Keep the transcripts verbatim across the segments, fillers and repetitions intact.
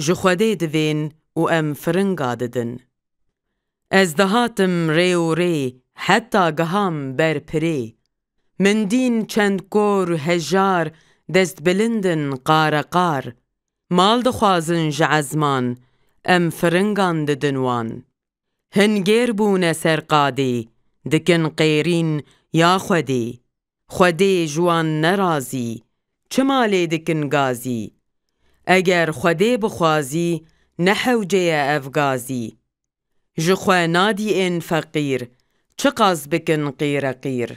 ji Xwedê divên û em firinga didin. Ez dihatim rê û rê, heta giham ber pirê. Min dîn çend kor hejar, destbilind in qareqar. Mal dixwazin ji ezman, em firingan didin wan. Hin gêr bûne ser qadê, dikin qêrîn ya Xwedê. Xwedê ji wan nerazî, çima lê dikin gazî? Eger Xwedê bixwazî, ne hewce ye ev gazî. Ji xwe nadî ên feqîr, çiqas bikin qîreqîr.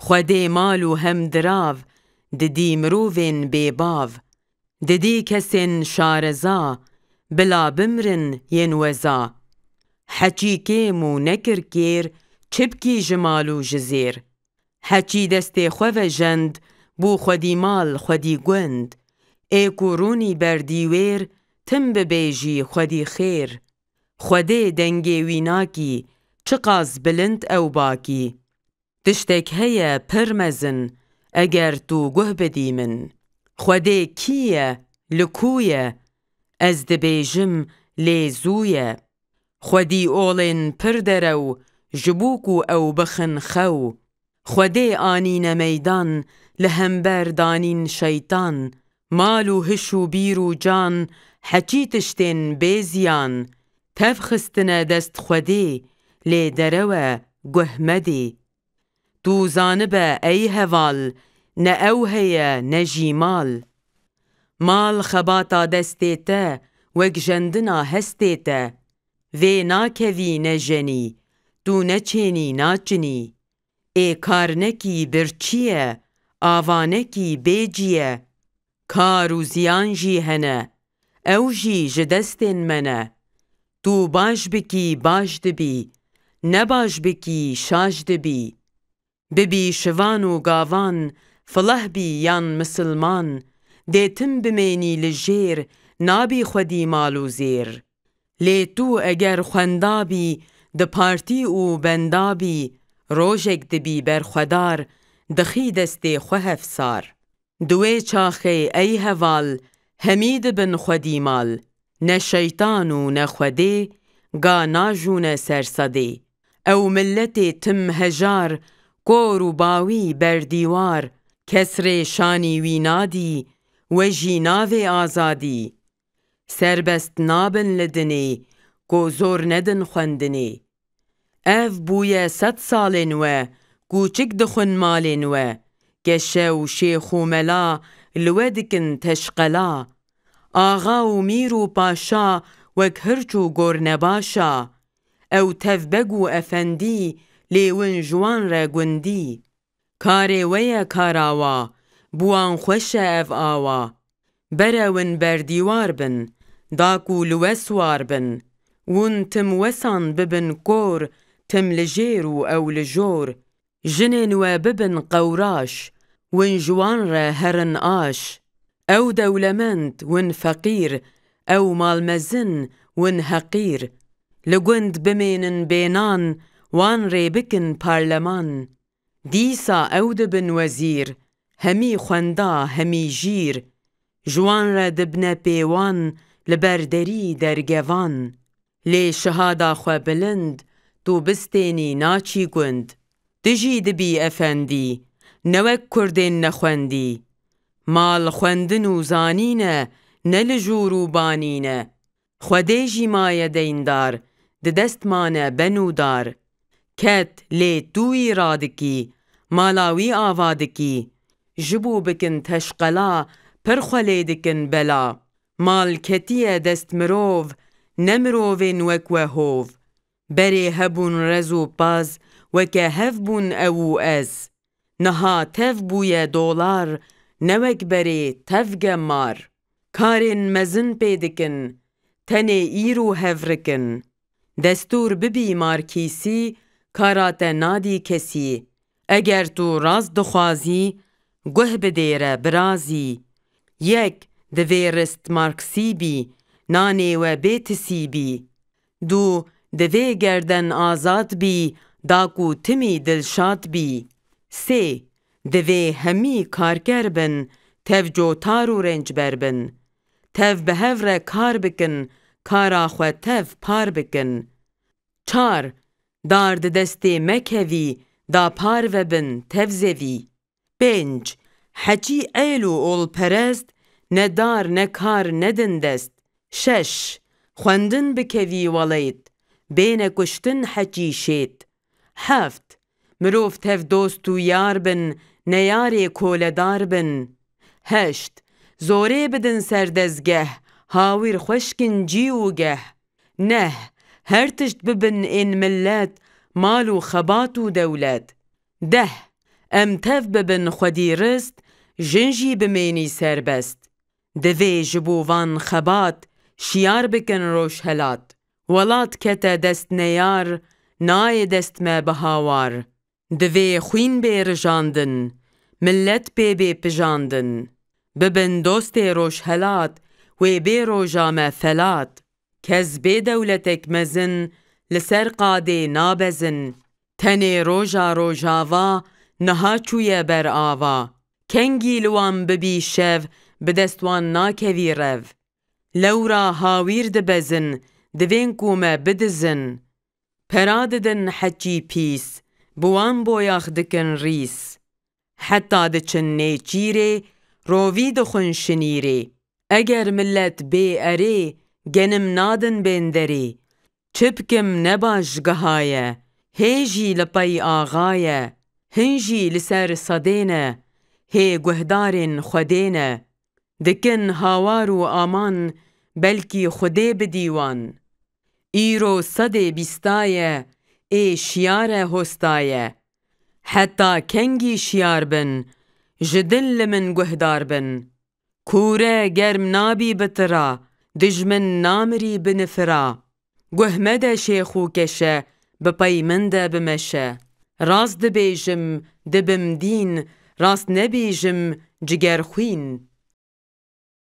Xwedê mal û hemdirav, didî mirovên bêbav. Didî kesên şareza, bila bimrin yên weza. Heçî kêm û nekir kêr, çi bikî ji mal û ji zêr? Heçî destê xwe vejend, bû xwedî mal, xwedî gund. Ê ku rûnî ber dîwêr, tim bibêjî xwedî xêr. Xwedê dengê wî nakî, çiqas bilind ew bakî. Tiştek heye pir mezin, eger tu guh bidî min. Xwedê kî ye, li ku ye? Ez dibêjim, lê zû ye. Xwedî olên pir derew, ji bo ku ew bixin xew. Xwedê anîne meydan, li hember danîn şeytan. Mal û hiş û bîr û can, heçî tiştên bê ziyan. Tev xistine dest Xwedê, lê derew e guh medê. Tu zanibe ey heval, ne ew heye ne jî mal. Mal xebata destê te, wek jendina hestê te. Vê nakevî ne jenî, tu ne çênî naçinî. Ê kar nekî birçî ye, ava nekî bêcî ye. Kar û ziyan jî hene, ew jî ji destên me ne. Tu baş bikî baş dibî, ne baş bikî şaş dibî. Bibî şivan û gavan, fileh bî yan misilman, dê tim bimênî li jêr, nabî xwedî mal û zêr. Lê tu eger xwenda bî, di partî û benda bî, rojek dibî berxwedar, dixî destê xwe hevsar. Di wê çaxê ey heval, hemî dibin xwedî mal. Ne şeytan û ne Xwedê, ga najûne ser sedê. Ew miletê tim hejar, kor û bawî ber dîwar, kes rê şanî wî nadî, we jî navê azadî. Serbest nabin li dinê, ku zor nedin xwendinê. Ev bûye sed salên we, kûçik dixwin malên we. Keşe û şêx û mela li we dikin teşqela. Axa û mîr û paşa wek hirç û gor nebaş a. Ew tev beg û efendî, lê win ji wan re gundî. Karê we ye kara wa, bi wan xweş e ev awa. Bere win ber dîwar bin, da ku li we siwar bin. Win tim wesan bibin kor, tim li jêr û ew li jor. Jinên we bibin qewraş, win ji wan re herin aş. Ew dewlemend, win feqîr, ew malmezin, win heqîr. Li gund bimênin bênan, wan rê bikin parleman. Dîsa ew dibin wezîr, hemî xwenda, hemî jîr. Ji wan re dibne pêwan, li ber derî dergevan. Lê şihada xwe bilind, tu bistênî naçî gund. Tu jî dibî efendî, ne wek kurdên nexwendî. Mal xwendin û zanîn e, ne li jûr û banîn e. Xwedê jî maye deyndar, di dest mane ben û dar. Ket, lê tu wî radikî, mala wî ava dikî. Ji bo bikin teşqela, pir xwe lê dikin bela. Mal ketiye dest mirov, ne mirovên wek we hov. Berê hebûn rez û paz, weke hev bûn ew û ez. Niha tev bûye dolar, ne wek berê tev gemar. Karên mezin pê dikin, tenê îro hevrik in. Destûr bibî markîsî, kara te nadî kesî. Eger tu rast dixwazî, guh bidêre birazî. Yek, divê rist marksî bî, nanê we bê tisî bî. Du, divê gerden azad bî, da ku timî dilşad bî. Sê, divê hemî karker bin, tev cotar û rencber bin. Tev bi hev re kar bikin, kara xwe tev par bikin. Çar, dar di destê mekevî, da parve bin, tev zevî. Pênc, heçî êl û olperest, ne dar, ne kar, nedin dest. Şeş, xwendin bikevî welêt, bêne kuştin heçî şêt. Heft, mirov tev dost û yar bin, ne yarê koledar bin. Heşt, zorê bidin ser dezgeh, hawîr xweşkin cî û geh. Neh, her tişt bibin ên millet, mal û xebat û dewlet. Deh, em tev bibin xwedî rist, jin jî bimênî serbest. Divê ji bo van xebat, şiyar bikin rojhelat. Welat kete dest neyar, nayê dest me bi hawar. Divê xwîn bê rijandin, millet pê bê pijandin. Bibin dostê rojhelat, wê bê roja me felat. Kes bê dewletek mezin, li ser qadê nabezin. Tenê roja rojava, niha çûye ber ava. Kengî li wan bibî şev, bi dest wan nakevî rev. Lewra hawîr dibezin, divên ku me bidizin. Pera didin heçî pîs, bi wan boyax dikin rîs. Heta diçin nêçîrê, rovî dixwin şinîrê. Eger millet bê erê, genim nadin bên derê. Çi bikim ne baş giha ye, hê jî li pey axa ye, hin jî li ser sedê ne, hê guhdarên Xwedê ne. Dikin hawar û aman, belkî Xwedê bidî wan. Îro sedê bîsta ye, ê şiyar e hosta ye. Heta kengî şiyar bin, ji dil li min guhdar bin. Kûre germ nabî bi tira, dijmin namirî bi nifira. Guh mede şêx û keşe, bi pey min de bimeşe. Rast dibêjim, dibim dîn, rast nebêjim, cigerxwîn.